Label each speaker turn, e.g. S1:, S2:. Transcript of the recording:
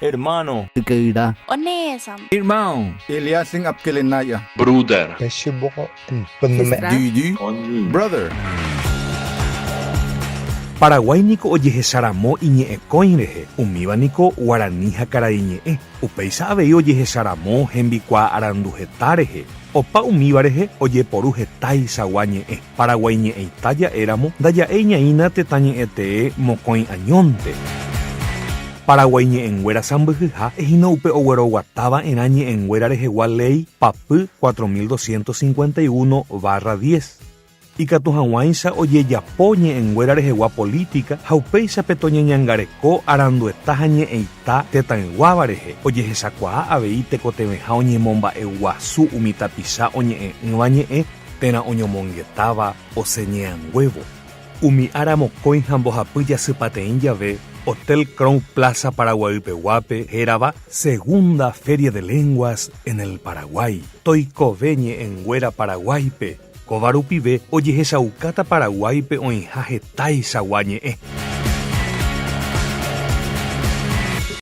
S1: Hermano.
S2: Tyke'ýra.
S3: Onéesam.
S4: Irmão.
S5: Eliasing apkelenaya.
S6: Bruder.
S5: Dudu. Brother.
S7: Paraguái niko ojehecharamo iñe'ẽkõi rehe, umíva niko guarani ha karaiñe'ẽ, upéicha avei ojehecharamo hembikuaa arandu heta rehe, opa umíva rehe ojeporu hetaichagua ñe'ẽ. Paraguái ñe'ẽita ja'éramo ndaja'éi ñaína tetã ñe'ẽtee mokõi añónte. Paraguái ñe'ẽnguéra sãmbyhyha hína upe ogueroguatava'erã ñe'ẽnguéra rehegua léi papy 4251/10, ikatu hag̃uáicha ojejapo ñe'ẽnguéra rehegua política ha upéichape toñeñangareko arandueta ha ñe'ẽita tetãyguáva rehe, ojehechakuaa avei tekotevẽha oñemomba'eguasu umi tapicha oñe'ẽ'ỹva ñe'ẽ térã oñomongetáva oseñeanguévo. Umi ára mokõi ha mbohapy jasypateĩ jave, Hotel Crown Plaza Paraguaýpeguápe hérava Segunda Feria de Lenguas en el Paraguay, toikove ñe'ẽnguéra Paraguáipe, kóva rupive ojehechaukáta Paraguáipe oĩha hetáichagua ñe'ẽ.